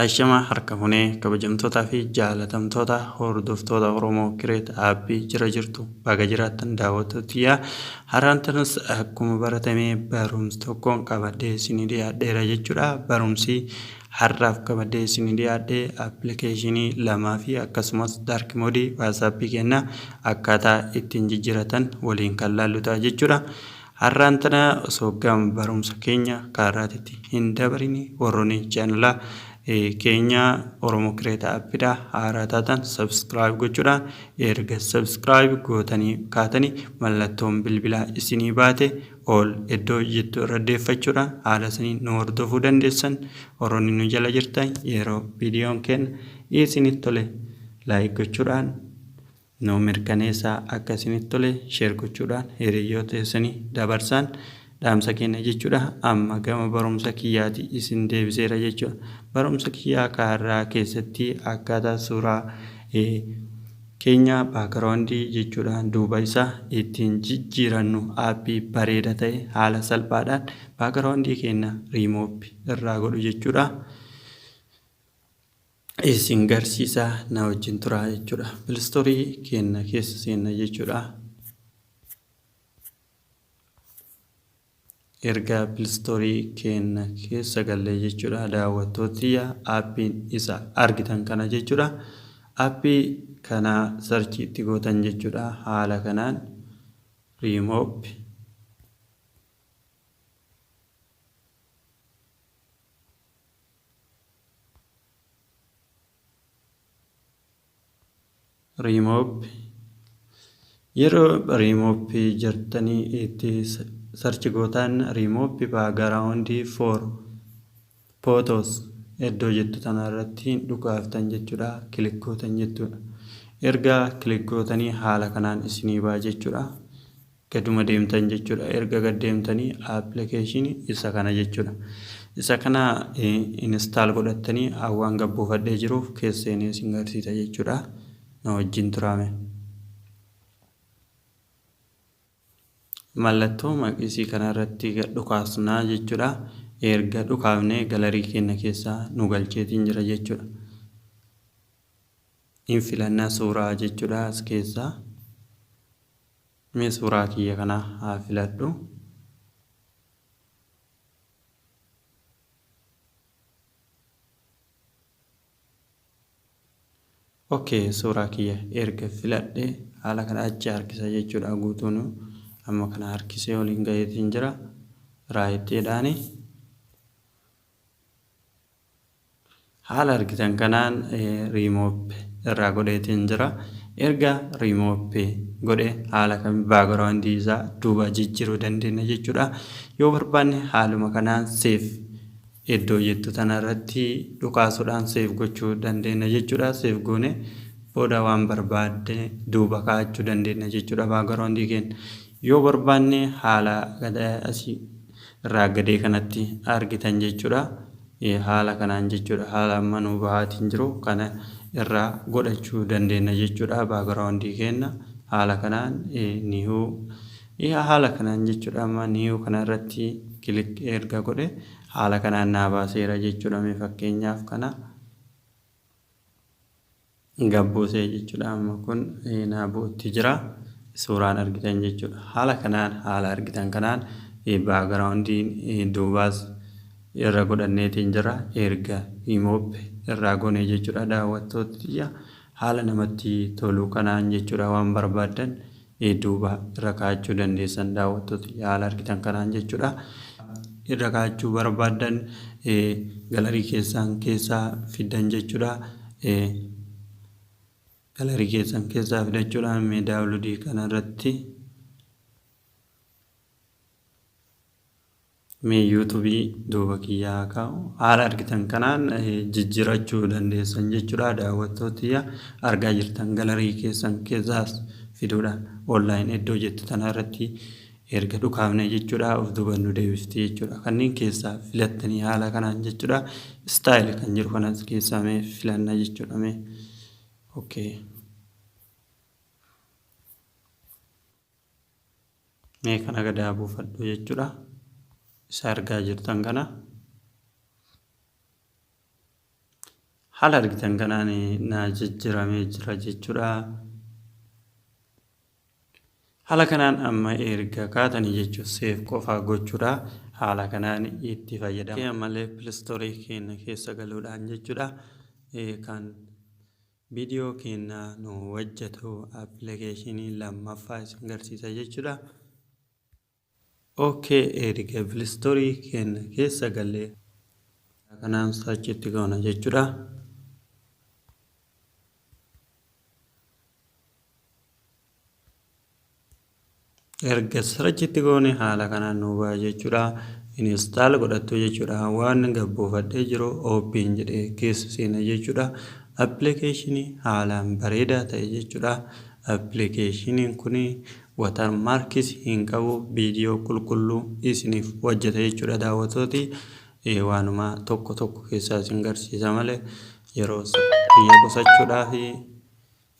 Ashama harka funee kabajamtootaa fi jaalatamtoota hordoftoota Oromoo Kireet Aappii jira jirtu, baga jiraattan daawwattootiyyaa. Har'aan tanas akkuma baratame barumsa tokkoon qabadhee isinii dhiyaadheera jechuudha. Barumsi har'aaf qabadhee isinii dhiyaadhe appilikeeshinii lamaa fi akkasumas dark mode WhatsAppii kenna akkaataa ittiin jijjiiratan waliin kan laallu ta'a jechuudha. Har'aan tana osoo gama barumsa keenya kaarraatitti hin dabarini, warroonni chaanala keenya Oromoo Kireeta Appidha haaraa taatan subscribe gochuudhaan, erga subscribe gootanii kaatanii mallattoon bilbilaa isinii baate ol iddoo jettu irra deeffachuudhaan haala isiniin nu hordofuu dandeessan. Warroonni nu jala jirtan yeroo viidiyoon keenya isinitti tole like gochuudhaan nu mirkaneessaa, akka isinitti tole share gochuudhaan hiriyoota keessanii dabarsaan dhaamsa keenya jechuudha. Amma gama barumsa kiyyaati isin deebiseera jechuudha. Barumsa kiyyaa kaarraa keessatti akkaataa suuraa keenya background jechuudha duuba isaa ittiin jijjiirannu, aappii bareeda ta'e haala salphaadhaan background keenya remove irraa godhu jechuudha. Isin garsiisaa, na wajjin turaa jechuudha. Play Store keenya keessa seenna jechuudha. Erga Play Store keenya keessa gallee jechuudha, daawwattootiyya, aappiin isa argitan kana jechuudha. Aappii kana search itti gootan jechuudha. Haala kanaan remove remove yeroo remove jettanii itti search gootan, remove background for photos iddoo jettu tana irratti dhukaaftan jechuudha, click gootan jechuudha. Erga click gootanii haala kanaan isinii ba'a jechuudha. Gaduma deemtan jechuudha. Erga gad deemtanii appilikeeshinii isa kana jechuudha. Isa kana install godhattanii waan gabbuufadhee jiruuf keesseenii isin garsiisa jechuudha. Na wajjin turaame. Mallattoo maqisii kanarratti gad dhukaasnaa jechuudha. Erga dhukaafnee galarii keenya keessaa nu galcheetiin jira jechuudha. In filannaa suuraa jechuudha as keessaa. Mee suuraa kiyya kana haa filadhu. Okay, suuraa kiyya erga filadhe haala kana achi harkisa jechuudha guutuun. Amma kana harkisee waliin gaheetiin jira. Rightiidhaani. Haala argitan kanaan remove irraa godheetiin jira. Erga remove godhe haala kam background isaa duuba jijjiiruu dandeenya jechuudha. Yoo barbaanne haaluma kanaan save iddoo jettu tanarratti dhukaasuudhaan save gochuu dandeenya jechuudha. Save goone booda waan barbaadde duuba kaa'achuu dandeenya jechuudha background keenya. Yoo barbaanne haala asii irraa gadee kanatti argitan jechuudha. Haala kanaan jechuudha. Haala amma nu bahaatiin jiru kana irraa godhachuu dandeenya jechuudha. Background keenya haala kanaan new haala kanaan jechuudha. Amma new kana irratti click erga godhe haala kanaan naa baaseera jechuudha. Mee fakkeenyaaf kana gabbuusee jechuudha. Amma kun naa bu'utti jira. Suuraan argitan jechuudha. Haala kanaan, haala argitan kanaan backgroundiin duubaas irra godhanneetiin jira. Erga remove irraa goone jechuudha, daawwattootiyya, haala namatti tolu kanaan jechuudha waan barbaaddan duuba irra kaa'achuu dandeessan, daawwattoota, haala argitan kanaan jechuudha. Irra kaa'achuu barbaaddan galarii keessan keessaa fiddan jechuudha. Galarii keessan keessaa fidachuudhaan mee download kanarratti mee YouTube duuba kiyyaa kaa'u, haala argitan kanaan jijjiirachuu dandeessan jechuudha. Daawwattootiyya, argaa jirtan, galarii keessan keessaas fiduudhaan online iddoo jettu tanarratti erga dhukaafne jechuudha of duuba nu deebifti jechuudha. Kanneen keessaa filattanii haala kanaan jechuudha, style kan jiru kanas keessaa mee filanna jechuudha. Mee okay. Mee kana gadaa buufadhu jechuudha. Isa argaa jirtan kana. Haala argitan kanaan naa jijjiiramee jira jechuudha. Haala kanaan amma erga kaatanii jechuun save qofaa gochuudha. Haala kanaan itti fayyadama. Ammallee Play Store keenya keessa galuudhaan jechuudha. Kan viidiyoo keenya nu hojjetu appilikeeshinii lammaffaa isin agarsiisa jechuudha. Okay, erga Play Store keenya keessa gallee kanaan search itti goona jechuudha. Erga search itti goone haala kanaan nu ba'a jechuudha. Install godhattu jechuudha. Waan gabbuufadhee jiru open jedhee keessa seena jechuudha. Appilikeeshinii haalaan bareedaa ta'e jechuudha. Appilikeeshiniin kun watermarkis hin qabu, viidiyoo qulqulluu isiniif hojjeta jechuudha daawwattooti. Waanuma tokko tokko keessaa isin garsiisa malee yeroo kiyya qusachuudhaaf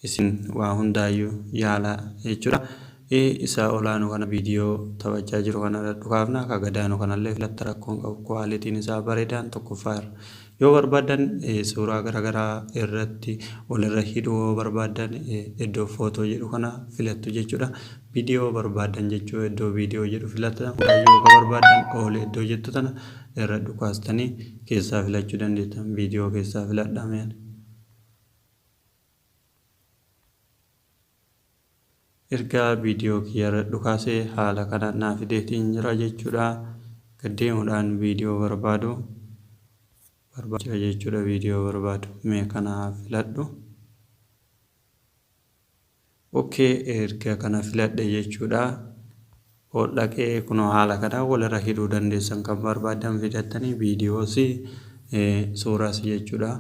isin waa hundaayyuu yaala jechuudha. Isa olaanu kana viidiyoo taphachaa jiru kana dhukaafna akka gadaanu kanallee filatta rakkoon qabu qualityn isaa bareedaan tokkoffaa irra. Yoo barbaadan suuraa garaagaraa irratti walirra hidhuu yoo barbaadan iddoo photo jedhu kana filattu jechuudha. Viidiyoo barbaadan jechuu iddoo viidiyoo jedhu filatta. Yoo barbaadan all iddoo jettu tana irra dhukaastanii keessaa filachuu dandeettan. Viidiyoo keessaa filadhaa. Erga viidiyoo kiyyarra dhukaasee haala kanaan naa fideetiin jira jechuudha. Gaddeemuudhaan viidiyoo barbaadu barbaadu jechuudha viidiyoo barbaadu. Mee kana filadhu. Okay, erga kana filadhe jechuudha. Ol dhaqee kunoo haala kanaan walirra hidhuu dandeessan kan barbaadan fidattanii viidiyoos suuraas jechuudha.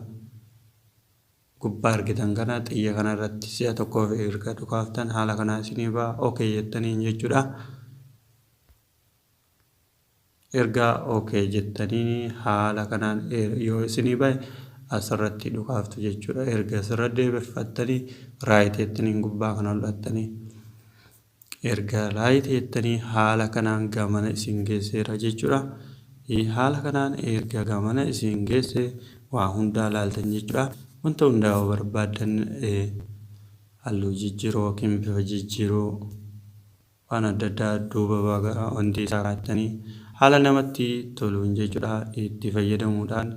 Gubbaa argitan kana xiyya kana irratti si'a tokkoof erga dhukaaftan haala kanaan isinii ba'a okay jettaniin jechuudha. Erga okay jettanii haala kanaan yoo isinii bahe asirratti dhukaaftu jechuudha. Erga asirra deebifattanii right jettaniin gubbaa kana ol dhattanii erga right jettanii haala kanaan gamana isin geesseera jechuudha. Haala kanaan erga gamana isin geesse waa hundaa laaltan jechuudha. Wanta hundaa yoo barbaaddan halluu jijjiiruu yookiin bifa jijjiiruu waan adda addaa duuba wanti isaa kaa'attanii haala namatti toluun jechuudha itti fayyadamuudhaan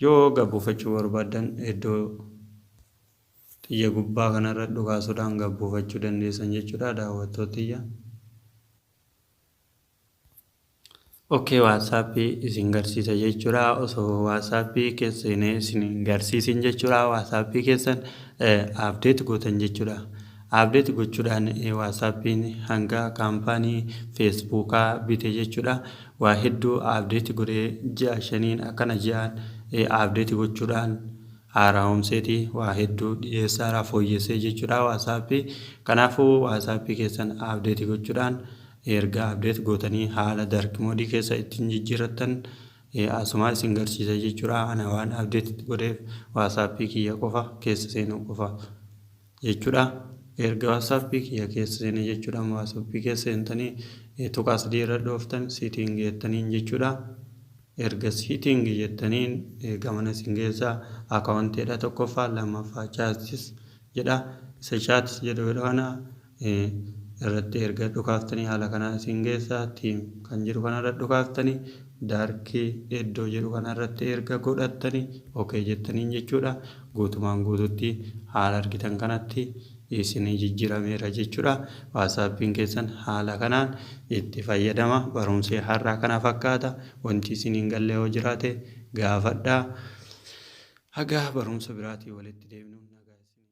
yoo gabbuufachuu barbaaddan iddoo xiyya gubbaa kanarra dhukaasuudhaan gabbuufachuu dandeessan jechuudha daawwattootiyya. Okay, WhatsAppii isin garsiisa jechuudha. Osoo WhatsAppii keessa isin hin garsiisin jechuudha. WhatsAppii keessan update gootan jechuudha. Update gochuudhaan WhatsAppiin hanga kaampaanii Facebookaa bite jechuudha. Waa hedduu update godhee ji'a 5n akkana ji'aan update gochuudhaan haara'umseeti waa hedduu dhiyeessaadhaa fooyyessee jechuudha WhatsAppii. Kanaafuu WhatsAppii keessan update gochuudhaan erga update gootanii haala dark mode keessa ittiin jijjiirrattan asumaa isin garsiisa jechuudha. Ana waan update godheef WhatsAppii kiyya qofa keessa seenuu qofa jechuudha. Erga WhatsAppii kiyya keessa seenee jechuudha. WhatsAppii keessa seentanii tuqaa sadii irra dhooftan setting jettaniin jechuudha. Erga setting jettaniin gamana isin geessaa accountiidha tokkoffaa, lammaffaa chats jedha. Isa chats jedhu kana irratti erga dhukaaftanii haala kanaan isin geessaa theme kan jedhu kanarra dhukaaftanii dark iddoo jedhu kanarratti erga godhattanii okay jettaniin jechuudha. Guutumaan guututti haala argitan kanatti isinii jijjiirameera jechuudha. WhatsAppiin keessan haala kanaan itti fayyadama. Barumsi har'aa kana fakkaata. Wanti isin hin galle yoo jiraate gaafadhaa. Haga barumsa biraatii walitti deemnu nagaa isin.